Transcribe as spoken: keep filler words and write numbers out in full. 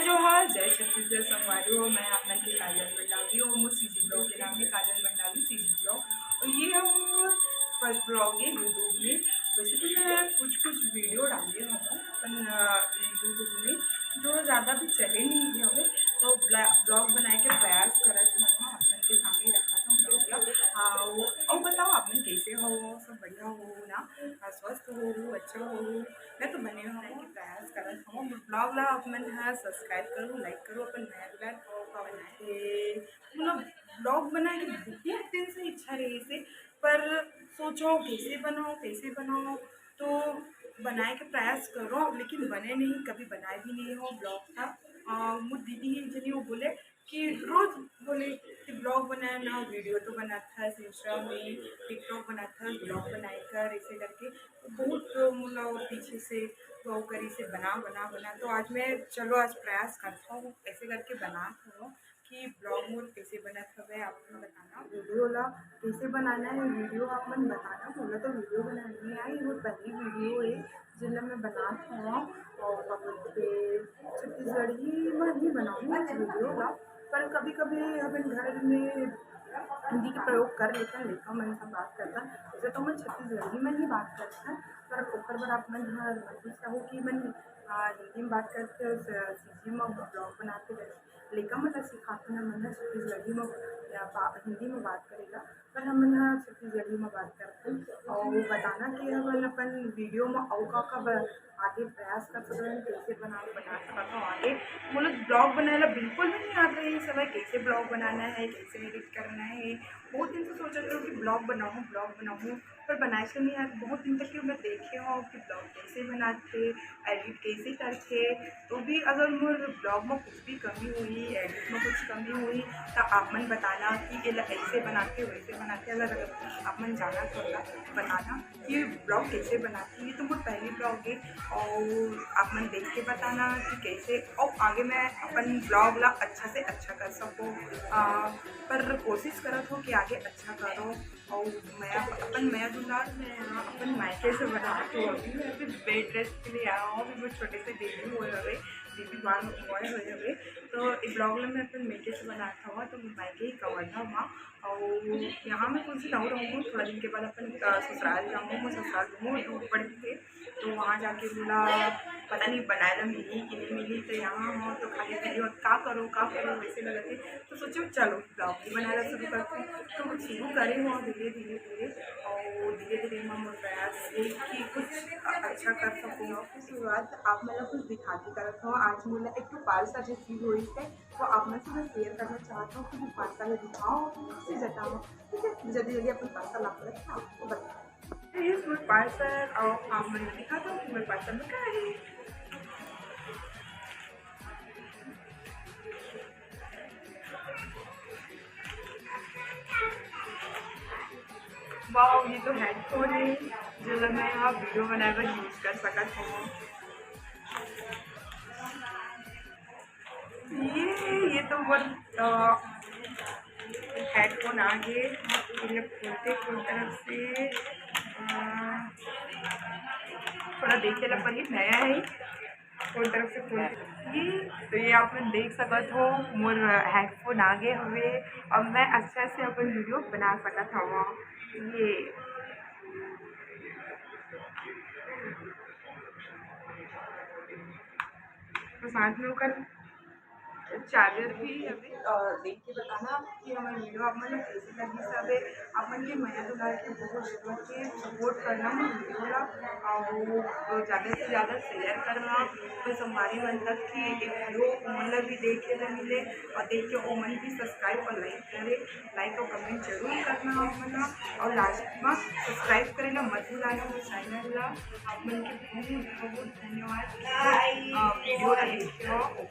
जोहार, जय छत्तीसगढ़ संगवारी हो। मैं आप मन के काजल मंडावी और मोर सीजी ब्लॉग के नाम है काजल मंडावी सीजी ब्लॉग। और ये है मोर फर्स्ट ब्लॉग है यूट्यूब में। वैसे तो मैं कुछ कुछ वीडियो डाले हूँ अपन यूट्यूब में, जो ज़्यादा भी चले नहीं हवे, तो ब्लॉग बनाए के प्रयास करत हूँ, आप मन के सामने रखत हूँ ब्लॉग ला। और बताओ आप मन कैसे हो, सब बढ़िया हो ना, स्वस्थ हो, अच्छा हो? मैं तो बने हो प्रयास करत हूँ। ब्लॉग ला आप मन ह सब्सक्राइब करो, लाइक करो, अपन नया ब्लॉग बनाए के, मतलब ब्लॉग बनाए के बहुत दिन से इच्छा रहिसे, पर सोचो कैसे बनाओ, कैसे बनाओ, तो बनाए के प्रयास करो, लेकिन बने नहीं, कभी बनाए भी नहीं हो ब्लॉग था। मोर दीदी ही जनी वो बोले कि रोज बोले कि ब्लॉग बनाए ना, वीडियो तो बनात हस, इंस्टा में टिकटॉक बनात हस, ब्लॉग बनाए कर, ऐसे करके बहुत मोला पीछे से वो करी से बना बना बना। तो आज मैं चलो आज प्रयास करता हूँ, ऐसे करके बनात हूँ कि ब्लॉग मोर कैसे बनत हवे, आप मन बताना। वीडियो ला कैसे बनाना है, वीडियो आप मन बताना। मोला तो वीडियो बनाना नहीं आई, वो पहली वीडियो है जिनला मैं बनात हूँ और पकड़ के छत्तीसगढ़ी में ही बनाऊँ वीडियो ला। पर कभी कभी अपन घर में हिंदी के प्रयोग कर लेथन, लइका मन से बात करथन, वैसे तो मैं छत्तीसगढ़ी में ही बात करथन, पर ओकर बर आप मन ह समझ जाहू कि मन हिंदी में बात करथे, सीजी में ब्लॉग बनाथे, लइका मन ला सिखाथन हमन ह छत्तीसगढ़ी में या बा-, हिंदी में बात करे ला, पर हमन ह छत्तीसगढ़ी में बात करथन। और वो बताना कि हमन अपन वीडियो में अउ का का ब-, आगे प्रयास कर सकथन, कैसे बना, बना सकत हो आगे। मोला ब्लॉग बनाए ला बिल्कुल भी नहीं आत रहिस, कैसे ब्लॉग बनाना है, कैसे एडिट करना है। बहुत दिन से सोचत रहो कि ब्लॉग बनाऊँ, ब्लॉग बनाऊँ, पर बनाए के नहीं आत। बहुत दिन तक के मैं देखे हूँ कि ब्लॉग कैसे बनाथे, एडिट कैसे करथे। तो भी अगर मोर ब्लॉग में कुछ भी कमी होही, एडिट में कुछ कमी होही, तो आप मन बताना कि ये ला ऐसे बनाथे, वैसे बनाथे। अगर आप मन जानत हो तो बताना कि ब्लॉग कैसे बनाथे। ये तो मोर पहली ब्लॉग है और आप मन देख के बताना कि कैसे, और आगे मैं अपन ब्लॉग ला अच्छा से अच्छा कर सकूँ। अ, पर कोशिश करत हो कि आगे अच्छा करो। और मैं अपन मया दुलार मैं अपन मायके से बनात हूँ। अभी मैं अभी बेड रेस्ट के लिए आया हूँ, अभी बहुत छोटे से बेबी होए हवे, बेबी बॉर्न बॉय होए हवे। तो ये ब्लॉग ला मैं अपन मायके से बनात हूँ, तो मैं मायके ही कवर था वहाँ। और यहाँ मैं कुछ दिन और रहूँगी, थोड़ा दिन के बाद अपन, अ, ससुराल जाऊँगी। मैं ससुराल बहुत दूर पड़थे, तो वहाँ जाके मोला पता नहीं बनाए ला मिलही कि नहीं मिलही। तो यहाँ हो तो खाली वीडियो का करो, का करो, वैसे लगत है। तो सोचो चलो ब्लॉग भी बनाना शुरू करते हैं। तो कुछ शुरू करे हो धीरे धीरे धीरे, और धीरे धीरे मैं मोर प्रयास ये कि कुछ अच्छा कर सकूँ। की शुरुआत आप मन ला कुछ दिखा के करत हो। आज मोला एक ठो पार्सल रिसीव होइस है, तो आप मन से मैं शेयर करना चाहत हूँ कि वो पार्सल दिखाओ, से जताओ, ठीक है? जल्दी जल्दी अपन पार्सल आप लोग आपको बताओ। ये मोर पार्सल और आप मन ला दिखाता हूँ कि मोर पार्सल में क्या है। वाओ, ये तो हेडफोन है, जो मैं यहाँ वीडियो बनाए बर यूज कर सकत हूँ। ये, ये तो मोर, अ, हेडफोन आ गे, ये खोलते कोन तरफ से, अ, थोड़ा देखे ला पड़ी, नया है, कोन तरफ से खोलते। ये, तो ये आप मन देख सकत हो, मोर हेडफोन आ गे हवे। अब मैं अच्छा से अपन वीडियो बना सकत हव। ये तो साथ में ओकर चार्जर भी हवे। अ, देख के बताना कि हमर वीडियो आप मन ला कैसे लगिस हवे। आप मन के मया दुलार के बहुत जरूरत है, सपोर्ट करना मोर वीडियो ला। और ज़्यादा से ज़्यादा शेयर करना अपने संगवारी मन तक कि ये वीडियो ओमन ला भी देखे ला मिले और देख के ओमन भी सब्सक्राइब और लाइक करे। लाइक और कमेंट जरूर करना आप मन ला और लास्ट में सब्सक्राइब करे ला मत भुलाना मोर चैनल ला। आप मन के बहुत बहुत धन्यवाद, अ, वीडियो ला देखे हो।